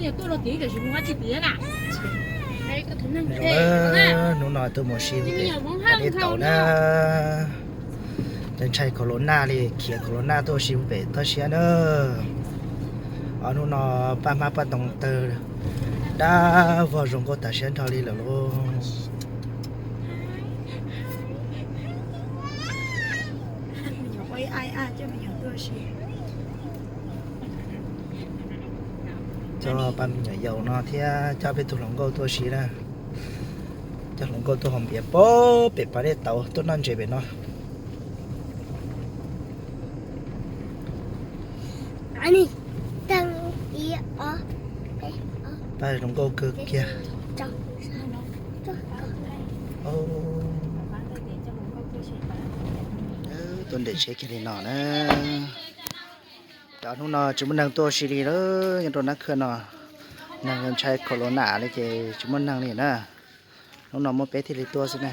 Hnub no tuaj mus si pem dej tauv na. Ntshai corona li, khiav corona tuaj si pem toj siab na. Ob hnub no paj hmab paj ntoo tawg dab vog zoo nkauj tas siab nrho li lawm lauj. Coj pab me nyuam yaus no thiab coj peb tug hluas nkauj tuaj si na. Coj hluas nkauj tuaj haus npias pem pas dej tauv tuaj noj ntses pem no. Pab hluas nkauj kawg kiag. Tuaj nres tsheb kiag li no na. Cov hnub no tsis muaj neeg tuaj si li lawm, nyob rau Nab Khwj no, neeg ntshai corona li ces tsis muaj neeg li na. Hnub no muaj peb thiaj li tuaj xwb na.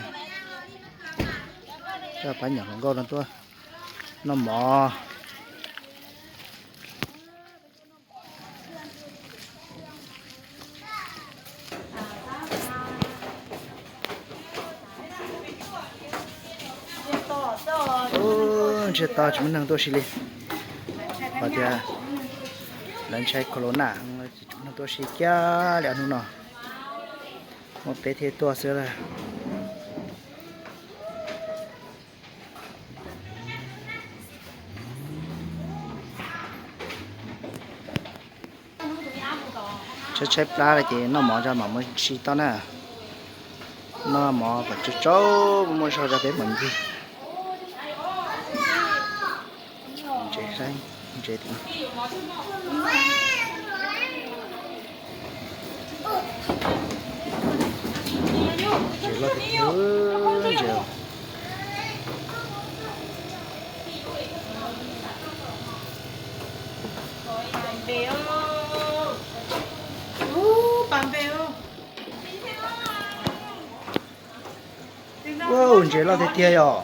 Coj pab nyuam hluas nkauj no tuaj noj mov. Ntshe tsis muaj neeg tuaj si li, hos tias lawv ntshai corona, tsis muaj neeg tuaj si kiag li hnub no. Muaj peb thiaj tuaj xwb lawm. Tshaib tshaib plab li ces noj mov tso mam mus si toj na. Noj mov kom tsau tsau muaj zog tso peb mam ncig. Ntses saib, ntses tim no. Ntses loj tiag tiag, ntses. Ua, ntses loj tiag tiag yom.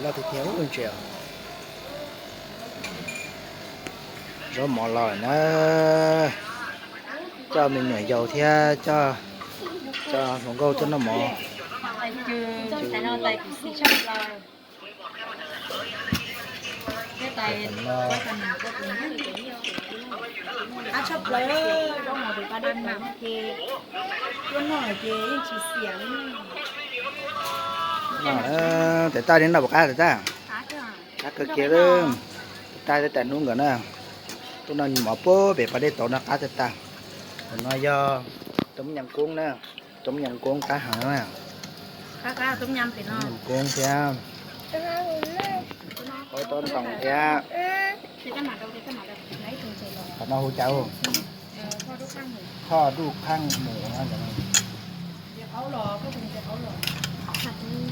Loj tiag tiag ntses. Zaub mov los lawm na. Coj me nyuam yaus thiab coj hluas nkauj tuaj noj mov. Qab tshaj plaws, zaub mov tus paj dej tauv no ces tuaj noj ces yeej tsis xiam li. Tes Taj, neb noj puas qab tes Taj? Qab kawg kiag li. Tes Taj thiab Tam Hnub nkawd na, tuaj noj mov puag pem pas dej tauv no qab tag tag. Tus no yog tub nyam koob na, tub nyam koob qab heev na. Tub nyam koob thiab, tub nyam koob thiab. Qhov no hu cas? Thoj duj qhaaj mus no.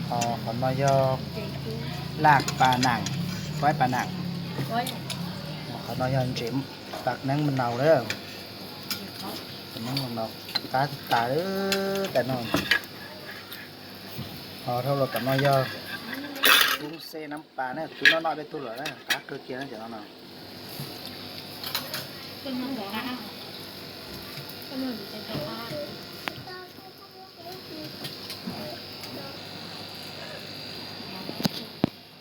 Qhov no yog laj pas nam, quaib pas nam. Qhov no yog ntses pas neeb mas naus lawm. Pas neeb mas naus qab tas tas tam no. Ho dhau los tom no yog koob xej nam pas na, tus no noj peb tug lawm na, qab kawg kiag na cov no no.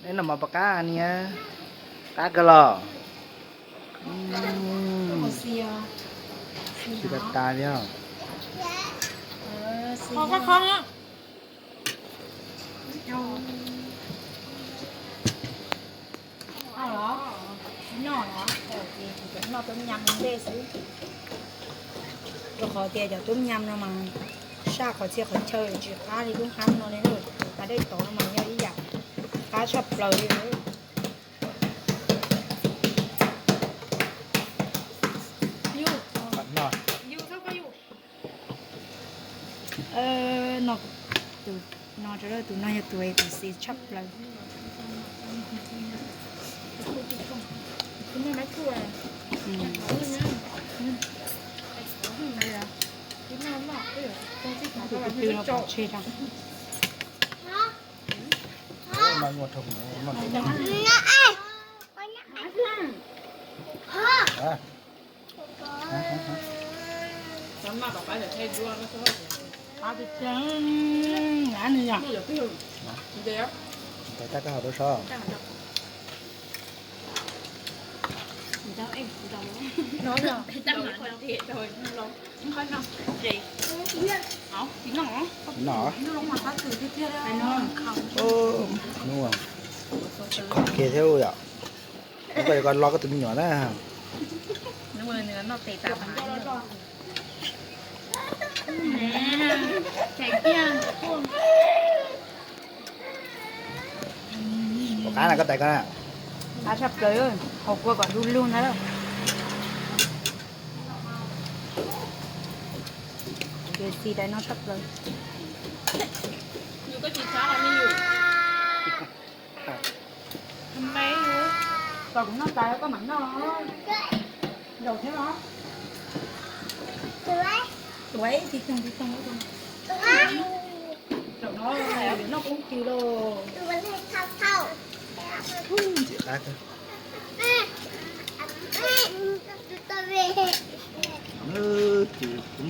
Neb noj mov puas qab niam? Qab kawg los? Tsis tas tas li os. Noj los? Noj los? Ces kuv cov noj tub nyam ntej xwb. Rau qhov tias cov tub nyam no mas saj qhov txhia qhov chaw tsis qab li tub nyam no li, pas dej tauv no mas yog ib yam qab tshaj plaws li. Tus no, tus no yog tus A B C tshaj plaws. Kho kiag thiab yom. Koj los koj tus me nyuam na. Pom qab na koj tais koj na. Qab tshaj plaws, haus kua kom du lug ntag. Ces xis tais no tshaj plaws. Kom kuv noj tas koj mam noj. Zaum thiab los. Tuav ib tug ib tug. Zaum no yuav noj poob kis lauj. Ces kub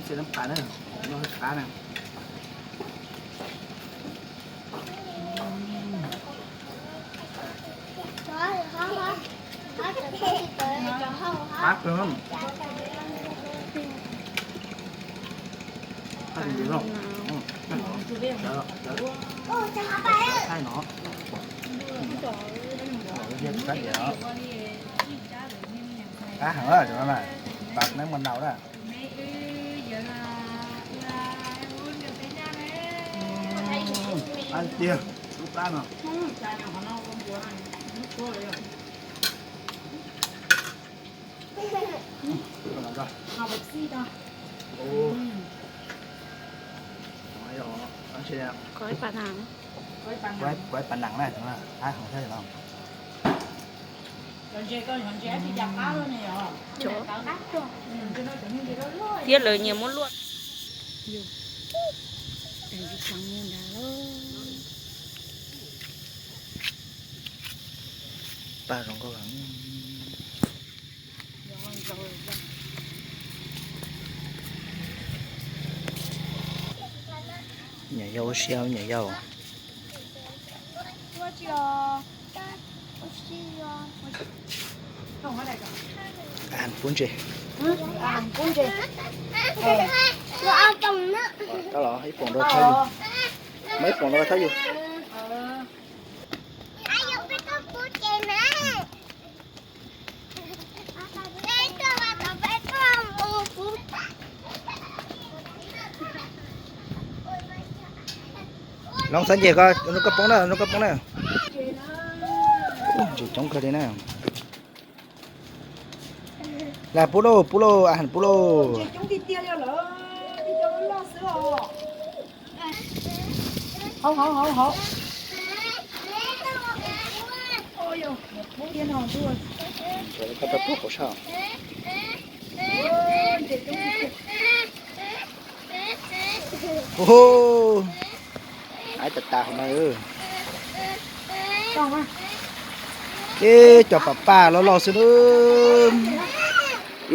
txias nab pas na, noj qab na. Qab kawg. Thaij no. Qab heev, tas neb mus ntaus na. Qab tiag, lub qab no. Kuv ib pas nas na, qab heev thiab los. Thiab lawv nyias muab luaj. Paj zoo nkauj heev. Nyuam yaus ua si, nyuam yaus. Pub ntses. Tab los ib poom rau thawj yug. Muab ib poom rau thawj yug. Loo xav nces ko, nrog koj poob na, nrog koj poob na. Ntses coob kawg li na. Las pub lauj, pub lauj, a has pub lauj. Ub, ib tas tas hauv no. Ib co pas paj loj loj xwb na.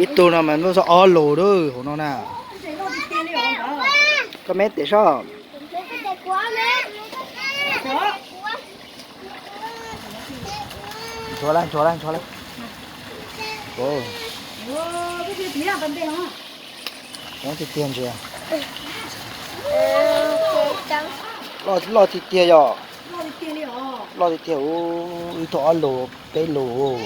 Ib tug no mas muaj ob lus na hauv no na. Koj meb tes soj. Ntsuav lawm, ntsuav lawm, ntsuav lawm. Coob tiag tiag ntsia. Loj tiag tiag yom. Loj tiag tiag, ib tug ob lus peb lus.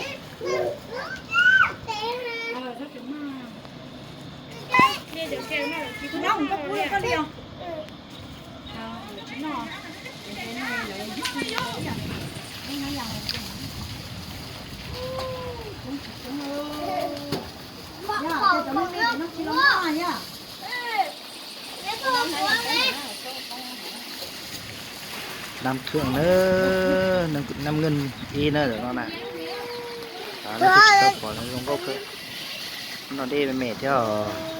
Nam Khương na, Nam Ngân ib na ntawm no na. Leej twg tsis tau pom no zoo nkauj kawg. Hnub no dej me me thiab os.